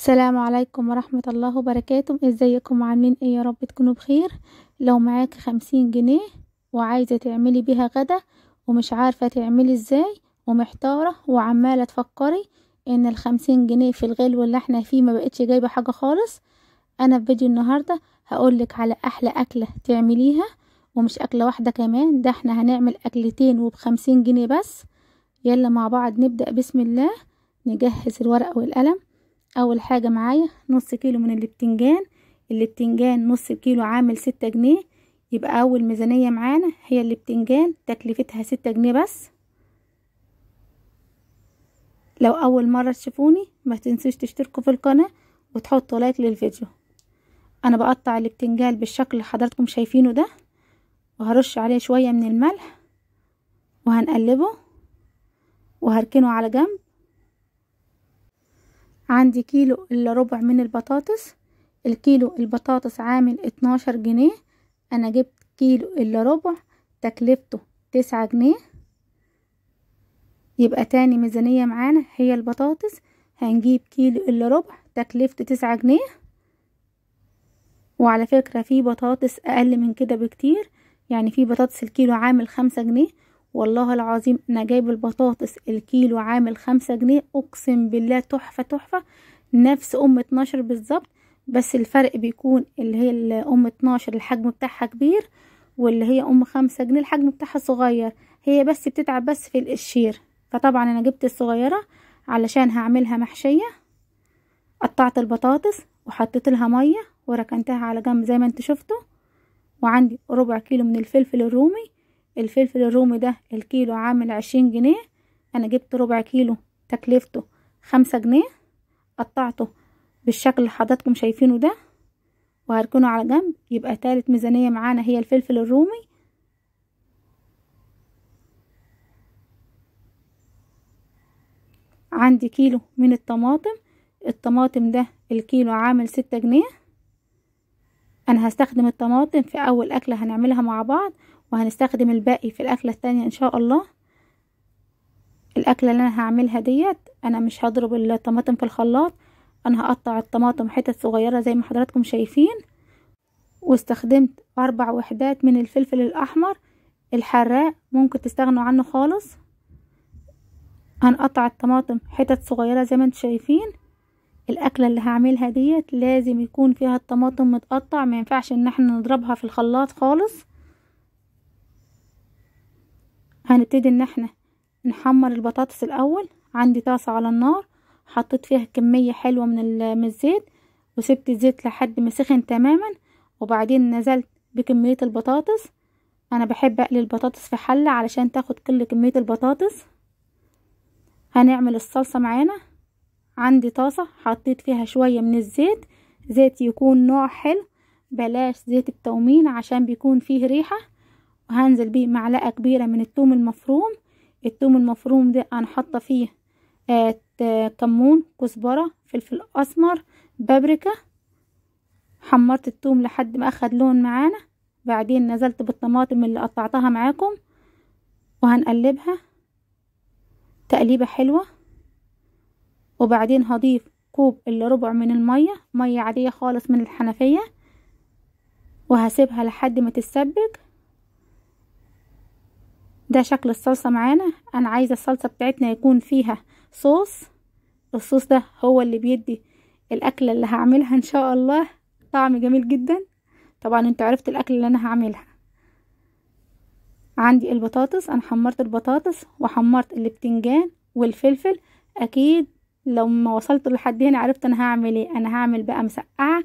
السلام عليكم ورحمة الله وبركاته. ازيكم عاملين ايه؟ يا رب تكونوا بخير. لو معاك 50 جنيه وعايزة تعملي بيها غدا ومش عارفة تعملي ازاي ومحتارة وعمالة تفكري ان 50 جنيه في الغلو اللي احنا فيه ما بقتش جايبة حاجة خالص، انا في فيديو النهاردة هقولك على احلى اكلة تعمليها، ومش اكلة واحدة كمان، ده احنا هنعمل اكلتين وب50 جنيه بس. يلا مع بعض نبدأ بسم الله. نجهز الورقة والقلم. اول حاجة معايا نص كيلو من البتنجان. البتنجان نص كيلو عامل 6 جنيه، يبقى اول ميزانية معانا هي البتنجان، تكلفتها 6 جنيه بس. لو اول مرة تشوفوني ما تنسوش تشتركوا في القناة وتحطوا لايك للفيديو. انا بقطع البتنجان بالشكل اللي حضراتكم شايفينه ده، وهرش عليه شوية من الملح وهنقلبه وهركنه على جنب. عندي كيلو الا ربع من البطاطس. الكيلو البطاطس عامل 12 جنيه، انا جبت كيلو الا ربع تكلفته 9 جنيه، يبقى تاني ميزانية معانا هي البطاطس. هنجيب كيلو الا ربع تكلفته 9 جنيه. وعلى فكرة في بطاطس اقل من كده بكتير، يعني في بطاطس الكيلو عامل 5 جنيه. والله العظيم انا جايب البطاطس الكيلو عامل 5 جنيه، اقسم بالله تحفة تحفة، نفس ام 12 بالظبط، بس الفرق بيكون اللي هي الام 12 الحجم بتاعها كبير، واللي هي ام 5 جنيه الحجم بتاعها صغير، هي بس بتتعب بس في القشير. فطبعا انا جبت الصغيرة علشان هعملها محشية. قطعت البطاطس وحطيت لها مية وركنتها على جنب زي ما انتوا شفتوا. وعندي ربع كيلو من الفلفل الرومي. الفلفل الرومي ده الكيلو عامل 20 جنيه، انا جبت ربع كيلو تكلفته 5 جنيه. قطعته بالشكل اللي حضراتكم شايفينه ده وهركنه على جنب. يبقى تالت ميزانية معانا هي الفلفل الرومي. عندي كيلو من الطماطم. الطماطم ده الكيلو عامل 6 جنيه. انا هستخدم الطماطم في اول اكلة هنعملها مع بعض، وهنستخدم الباقي في الاكلة التانية ان شاء الله. الاكلة اللي انا هعملها ديت انا مش هضرب الطماطم في الخلاط، انا هقطع الطماطم حتت صغيرة زي ما حضراتكم شايفين. واستخدمت 4 وحدات من الفلفل الاحمر الحراق، ممكن تستغنوا عنه خالص. هنقطع الطماطم حتت صغيرة زي ما انتم شايفين. الاكلة اللي هعملها ديت لازم يكون فيها الطماطم متقطع، ما ينفعش ان احنا نضربها في الخلاط خالص. هنبتدي ان احنا نحمر البطاطس الاول. عندي طاسة على النار حطيت فيها كمية حلوة من الزيت، وسبت الزيت لحد ما سخن تماما، وبعدين نزلت بكمية البطاطس. انا بحب اقلي البطاطس في حلة علشان تاخد كل كمية البطاطس. هنعمل الصلصة معانا. عندي طاسة حطيت فيها شوية من الزيت، زيت يكون نوع حلو، بلاش زيت التومين عشان بيكون فيه ريحة. وهنزل بيه معلقة كبيرة من التوم المفروم. التوم المفروم ده انا حاطة فيه كمون، كزبرة، فلفل اسمر، بابريكا. حمرت التوم لحد ما اخد لون معانا، بعدين نزلت بالطماطم اللي قطعتها معاكم، وهنقلبها تقليبة حلوة. وبعدين هضيف كوب الا ربع من المية، مية عادية خالص من الحنفية، وهسيبها لحد ما تتسبك. ده شكل الصلصة معانا. انا عايزة الصلصة بتاعتنا يكون فيها صوص، الصوص ده هو اللي بيدي الاكلة اللي هعملها ان شاء الله طعم جميل جدا. طبعا انتوا عرفتوا الاكل اللي انا هعملها. عندي البطاطس، انا حمرت البطاطس وحمرت البتنجان والفلفل. اكيد لو ما وصلت لحد هنا عرفت انا هعمل ايه. انا هعمل بقى مسقعة،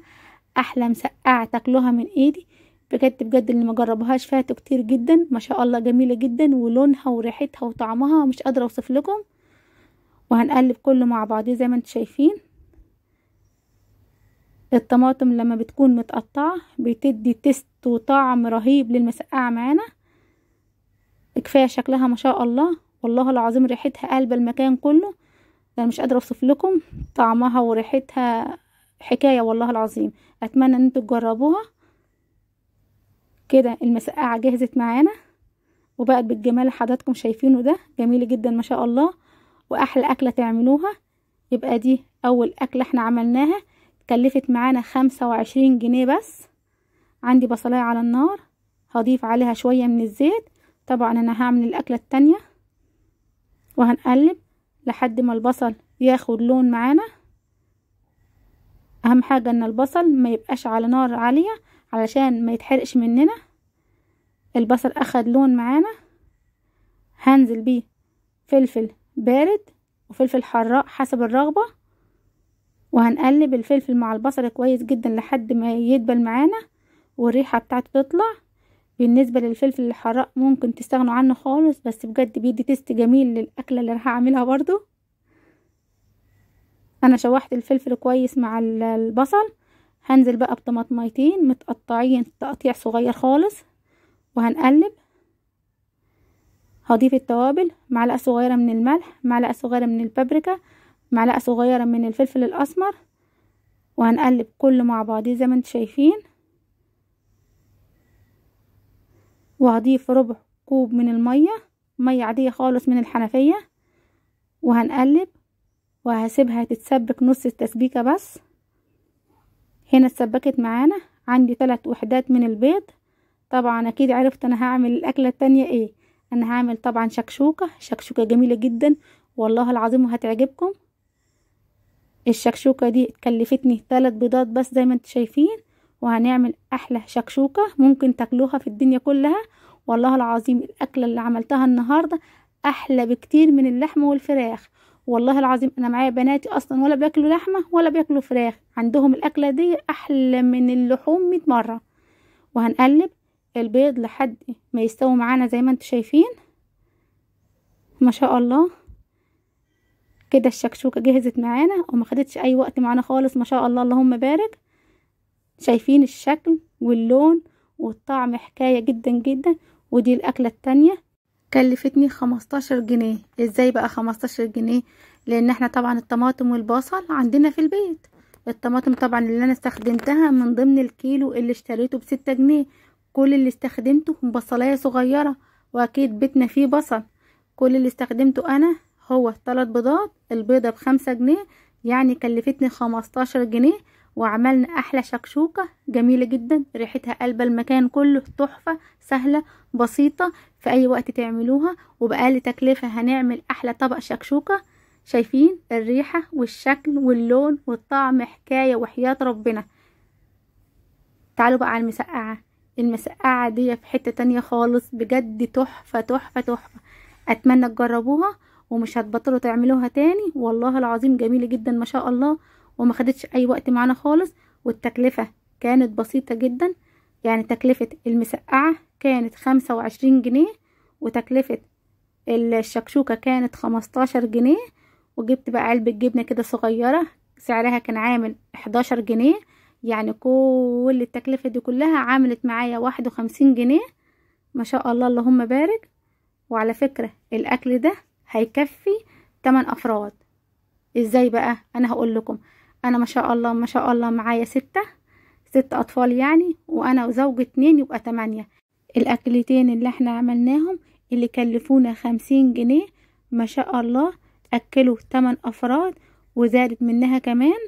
احلى مسقعة تاكلوها من ايدي بجد بجد. اللي ما جربوهاش فاتوا كتير جدا، ما شاء الله جميلة جدا، ولونها وريحتها وطعمها مش قادرة اوصف لكم. وهنقلب كله مع بعضيه زي ما انتم شايفين. الطماطم لما بتكون متقطعه بتدي تيست وطعم رهيب للمسقعه معانا. كفاية شكلها ما شاء الله، والله العظيم ريحتها قلب المكان كله، انا مش قادرة اوصف لكم طعمها وريحتها، حكاية والله العظيم. اتمنى ان انتوا تجربوها. كده المسقعه جهزت معانا وبقت بالجمال اللي حضراتكم شايفينه ده، جميلة جدا ما شاء الله، واحلى اكله تعملوها. يبقى دي اول اكلة احنا عملناها كلفت معانا 25 جنيه بس. عندي بصلاية على النار، هضيف عليها شوية من الزيت. طبعا انا هعمل الاكلة التانية، وهنقلب لحد ما البصل ياخد لون معانا. اهم حاجة ان البصل ما يبقاش على نار عالية علشان ما يتحرقش مننا. البصل اخد لون معانا، هنزل بيه فلفل بارد وفلفل حراق حسب الرغبة، وهنقلب الفلفل مع البصل كويس جدا لحد ما يدبل معانا والريحة بتاعته تطلع. بالنسبة للفلفل الحراق ممكن تستغنوا عنه خالص، بس بجد بيدي تيست جميل للأكلة اللي راح اعملها برضو. انا شوحت الفلفل كويس مع البصل، هنزل بقى بطماطميتين متقطعين تقطيع صغير خالص، وهنقلب. هضيف التوابل، معلقة صغيرة من الملح، معلقة صغيرة من البابريكا، معلقة صغيرة من الفلفل الأسمر، وهنقلب كله مع بعضيه زي ما انتم شايفين. وهضيف ربع كوب من المية، مية عادية خالص من الحنفية، وهنقلب وهسيبها تتسبك نص التسبيكة بس. هنا اتسبكت معانا. عندي 3 وحدات من البيض. طبعا اكيد عرفت انا هعمل الاكلة التانية ايه. انا هعمل طبعا شكشوكة، شكشوكة جميلة جدا والله العظيم وهتعجبكم. الشكشوكة دي كلفتني 3 بيضات بس زي ما انتم شايفين، وهنعمل احلى شكشوكة ممكن تاكلوها في الدنيا كلها والله العظيم. الاكلة اللي عملتها النهاردة احلى بكتير من اللحمة والفراخ والله العظيم. انا معايا بناتي اصلا ولا بياكلوا لحمة ولا بياكلوا فراخ، عندهم الاكلة دي احلى من اللحوم 100 مرة. وهنقلب البيض لحد ما يستوي معانا زي ما انتم شايفين ما شاء الله. كده الشكشوكة جهزت معانا وما خدتش اي وقت معانا خالص ما شاء الله اللهم بارك. شايفين الشكل واللون والطعم حكاية جدا جدا. ودي الاكلة التانية كلفتني 15 جنيه. ازاي بقى 15 جنيه؟ لان احنا طبعا الطماطم والبصل عندنا في البيت. الطماطم طبعا اللي انا استخدمتها من ضمن الكيلو اللي اشتريته ب6 جنيه، كل اللي استخدمته بصلايه صغيرة، واكيد بيتنا فيه بصل. كل اللي استخدمته انا هو 3 بيضات، البيضة ب5 جنيه، يعني كلفتني 15 جنيه. وعملنا احلى شكشوكه جميلة جدا، ريحتها قلب المكان كله، تحفة، سهلة بسيطة، في اي وقت تعملوها وبأقل تكلفة. هنعمل احلى طبق شكشوكه. شايفين الريحة والشكل واللون والطعم حكاية وحياه ربنا. تعالوا بقى على المسقعه. المسقعه دي في حتة تانية خالص، بجد تحفة تحفة تحفة. اتمنى تجربوها ومش هتبطلوا تعملوها تاني والله العظيم، جميلة جدا ما شاء الله، وما خدتش اي وقت معانا خالص، والتكلفه كانت بسيطة جدا. يعني تكلفة المسقعه كانت 25 جنيه، وتكلفة الشكشوكه كانت 15 جنيه. وجبت بقى علبة جبنه كده صغيرة سعرها كان عامل 11 جنيه، يعني كل التكلفة دي كلها عملت معايا 51 جنيه ما شاء الله اللهم بارك. وعلى فكرة الاكل ده هيكفي 8 افراد. ازاي بقى؟ انا هقول لكم. انا ما شاء الله ما شاء الله معايا 6 اطفال يعني، وانا وزوج 2 يبقى 8. الاكلتين اللي احنا عملناهم اللي كلفونا 50 جنيه ما شاء الله اكلوا 8 افراد وزادت منها كمان.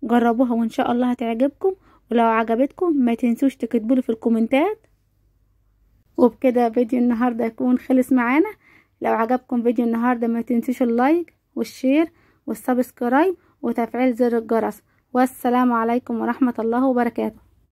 جربوها وان شاء الله هتعجبكم، ولو عجبتكم ما تنسوش تكتبولي في الكومنتات. وبكده فيديو النهارده يكون خلص معانا. لو عجبكم فيديو النهارده ما تنسوش ال like وال share وال subscribe وتفعيل زر الجرس. والسلام عليكم ورحمة الله وبركاته.